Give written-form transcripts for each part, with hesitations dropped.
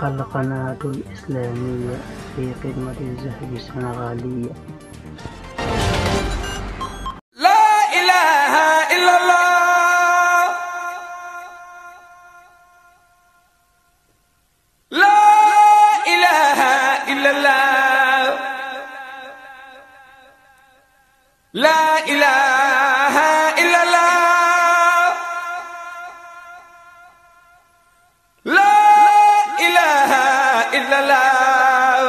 القناة الإسلامية في خدمة الزهد السنغالية. لا إله إلا الله، لا إله إلا الله، لا إله إلا الله، لا إله إلا الله،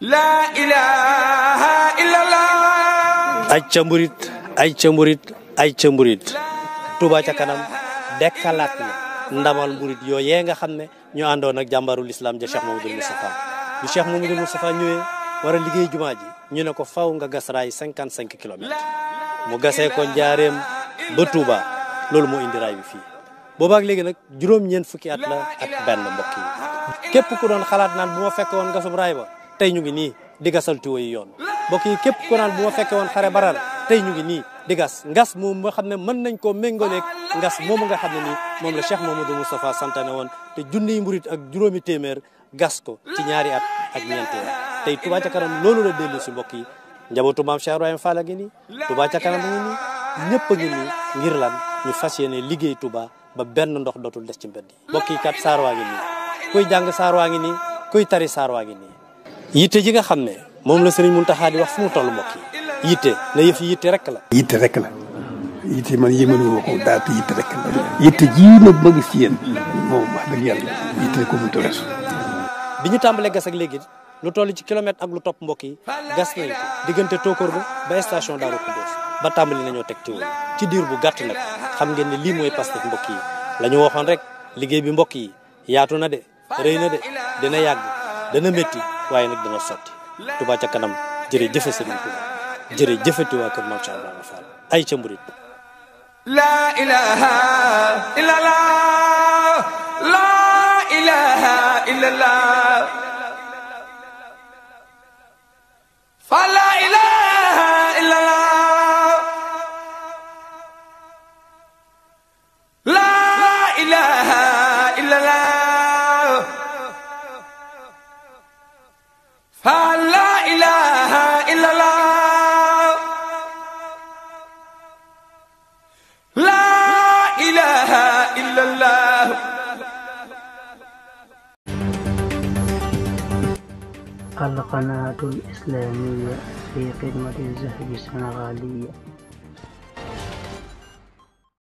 لا إله إلا الله. ay ca murit ay ca murit ay ca murit Touba ca kanam dekkalaat na ndamal murit yooyee nga xam ne ñu àndoon ak jàmbarul islam ja Cheikh Mamadou Moustapha bi Cheikh Mamadou Moustapha ñëwee war a liggéey jumaa ji ñu ne ko faw nga gas raay 55 kilomètres mu gasee ko njaareem ba Touba loolu moo indi raay bi fii boobaak léegi nag juróom-ñeent fukki at la ak benn mbokk yi képp ku doon xalaat naan bu ma fekke woon gasum raay ba tey ñu ngi nii di gasal tuwa yi yoon mbokk yi képp ku naan bu ma fekke woon xare baral tey ñu ngi nii di ngas moom nga xam ne mën nañ koo méngaleeg ngas moomu nga xam ne nii moom la Cheikh Mamadou Moustapha santane woon te junniy murit ak juróomi téeméer gas ko ci ñaari at ak ñeenti at tey Touba ca kanam loolu la dellu si mbokk yi njabootu maam Cheikh Ibrahima Fall a ngi nii Touba ca kanam a ngi nii ñëpp a ngi nii ngir lan ñu fas yéene liggéey Touba ba benn ndox dootul des ci mbedd yi mbokk yi kat saar waa ngi nii kuy jàng saar waa ngi nii kuy tari saar waa ngi nii yitte ji nga xam ne moom la Serigne Mountakha di wax fu mu toll mbokk yi yitte na yëf yi yitte rek la. yitte rek la yitte man yéemaluma ko daal te yitte rek la. yitte ji nag ma gis ci yéen moom wax dëgg yàlla yitte ko mu tores. bi ñu tàmbalee gas ak léegi lu toll ci kilomètre ak lu topp mbokk yi gas nañ ko diggante Tokor ba station Darou Khoudoss ba tàmbali nañoo teg ci ci diir bu gàtt nag xam ngeen ne lii mooy Pastef mbokk yi la ñu waxoon rek liggéey bi mbokk yi yaatu na de rëy na de dina yàgg dana métti waaye nag dina sotti Touba ca kanam jërëjëf Serigne Touba jërëjëf waa kër Maam Cheikh Ibrahima Fall ay ca murit. لا إله إلا الله، لا إله إلا الله، فلا إله إلا الله، لا إله إلا الله، فلا إله إلا الله، لا إله إلا الله. القناة الإسلامية في خدمة الزهد السنغالية.